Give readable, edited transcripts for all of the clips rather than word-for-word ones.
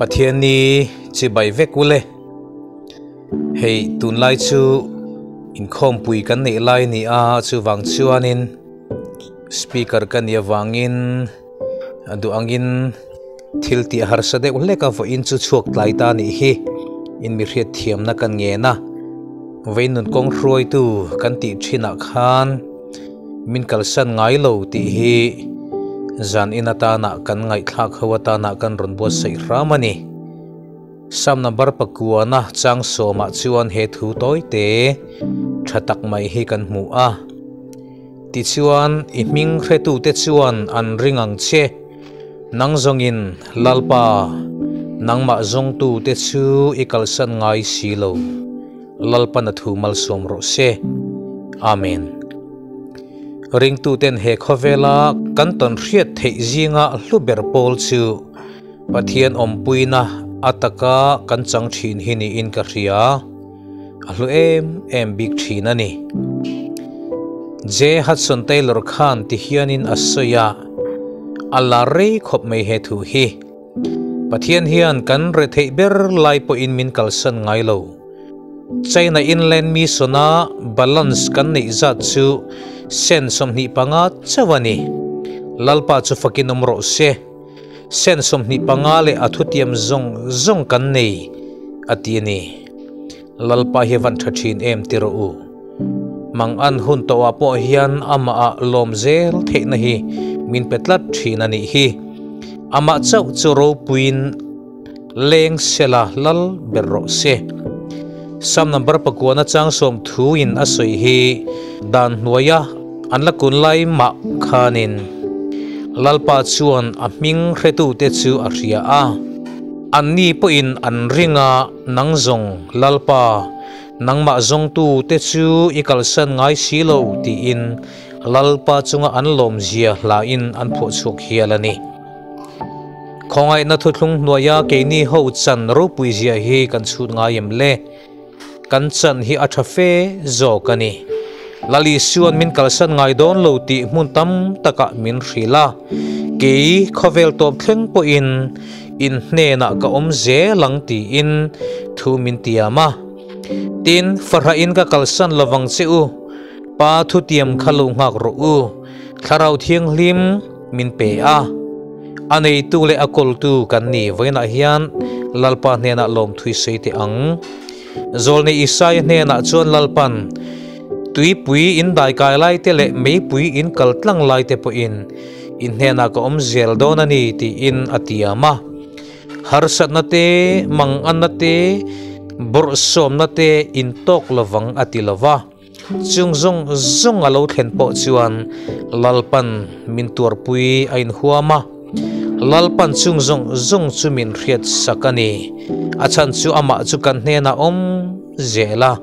Pathianni chibai vek ule. Hei tunlai chu inkhawmpui kan neih lai ni a, chuvang chuanin speaker ka nih avangin a duh angin thil tih harsa deuh hlek a vawiin chu chhuak tlai ta nih hi in mi hriat thiamna kan ngen a. Vawiin nun kawng hruaitu kan tih thinah khan min kalsan ngai lo tih hi zan in atana kan ngaihthlak ho atana kan rawn buatsaih hram a ni. Sam number pakuana chang sawmah chuan he thu tawi te tha tak mai hi kan hmu a. Tichuan i hming hretute chuan an ring ang che, nang zawngin Lalpa, nangmah zawngtute chu i kalsan ngai si lo. Lalpan a thu malsawm rawh se. Amen. Ringtuten he khawvela kan tawn hriat theih zinga hlu ber pawl chu Pathian awmpuina a taka kan chang thin hi niin ka hria. A hlu em em bik thin a ni. J. Hudson Taylor khan ti hianin a sawi a, a la rei khawp mai he thu hi. Pathian hian kan retheih ber lai pawhin min kalsan ngai lo. China Inland Mission-a balance kan neih zat chu sen 25 chauh a ni. Lalpa chu fakin awm rawh se. Sen 25 leh a thutiam zawng zawng kan nei, a ti a ni. Lalpa hi van tha thin em ti rawh u. Mang an hun tawhah pawh hian amah ah lawm zel theihna hi min pe tlat thin a nih hi. Amah chauh chu ropuiin leng sela lal ber rawh se. Sam number pakuana chang sawm thuin a sawi hi dan hnuaia an la kun lai mah khanin Lalpa chuan a hming hretute chu a hria a. Anni pawhin an ring a, nang zawng Lalpa, Nangmah zawngtu te chu i kalsan ngai si lo tiin Lalpa chunga an lawmzia hlain an phuah chhuak hial a ni. Khawngaihna thuthlung hnuaia keini ho chan ropui zia hi kan chhut ngai em le? Kan chan hi a tha fe zawk a ni. Lal Isuan min kalsan ngai dawn lo tih hmun tam takah min hrilh a, kei khawvel tawp thleng pawhin In hnenah ka awm zel ang tiin thu min tiam a. Tin, fahrahin ka kalsan lovang che u, Pa thutiam kha lo nghak rawh u, Thlarau Thianghlim min pe a. A neitu leh a kawltu kan ni vawiinah hian Lalpa hnenah lawmthui sawi teh ang. Zawlnei Isaia hnenah chuan Lalpan, Tuipui in daikai laite leh meipui in kal tlang laite pawhin in hnenah ka awm zel dawn a ni tiin a tiam a. Harsatna te, manganna te, bawrhsawmna te in tawk lovang a ti lova. Chung zawng zawng a lo thlen pawh chuan Lalpan min tuarpui a inhuam a. Lalpan chung zawng zawng chu min hriat sak a ni. A chhan chu amah chu kan hnenah awm zel a.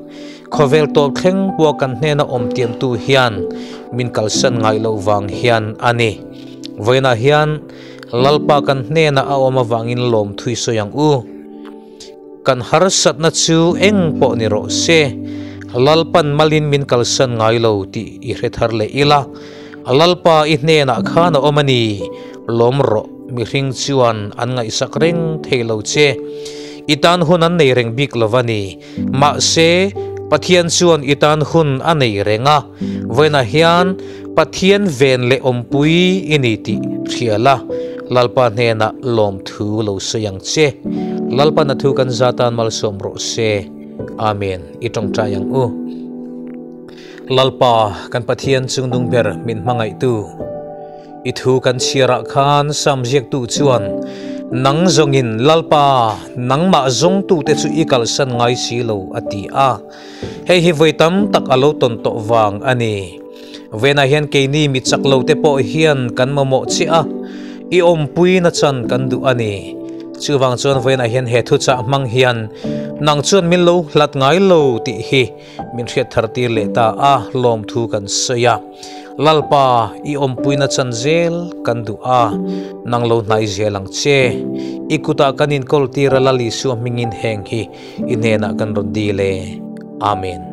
Khawvel tawp thleng pawh kan hnena awm tiamtu hian min kalsan ngai loh vang hian a ni. Vawiinah hian Lalpa kan hnena a awm avangin lawm thui sawi ang u. Kan harsatna chu eng pawh ni rawh se, Lalpan malin min kalsan ngai lo tih i hre thar leh ila. Lalpa i hnenah khan a awm a ni, lawm rawh. Mihring chuan an ngaihsak reng thei lo che. I tan hun an nei reng bik lo a ni. Mahse, Pathian chuan i tan hun a nei reng a, vawiinah hian Pathian ven leh awmpui i ni tih hria la, Lalpa hnenah lawmthu lo sawi ang che. Lalpa na thu kan za tan malsawm rawh se. Amen. I tawngtai ang u. Lalpa, kan Pathian chungnung ber min hmangaihtu. I thu kan chhiarah khan Sam ziaktu chuan, Nang zawngin Lalpa, nangmah zawngtute chu i kalsan ngai si lo, a ti a. Hei hi vawi tam tak a lo tawn tawh vang a ni. Venah hian keini mi chak lote pawh hian kan mamawh che a, i awmpui nachan kan duh a ni. Chuvang chuan vawiinah hian he thuchah hmang hian nang chuan min lo hlat ngai lo tih hi Min hriat thar tir leh ta a, lawmthu kan sawi a. Lalpa, i awmpuina chan zel kan duh a, nang lo hnai zel ang che. I kutah kan inkawl tir a Lal Isua hmingin heng hi i hnenah kan rawn dil e. Amen.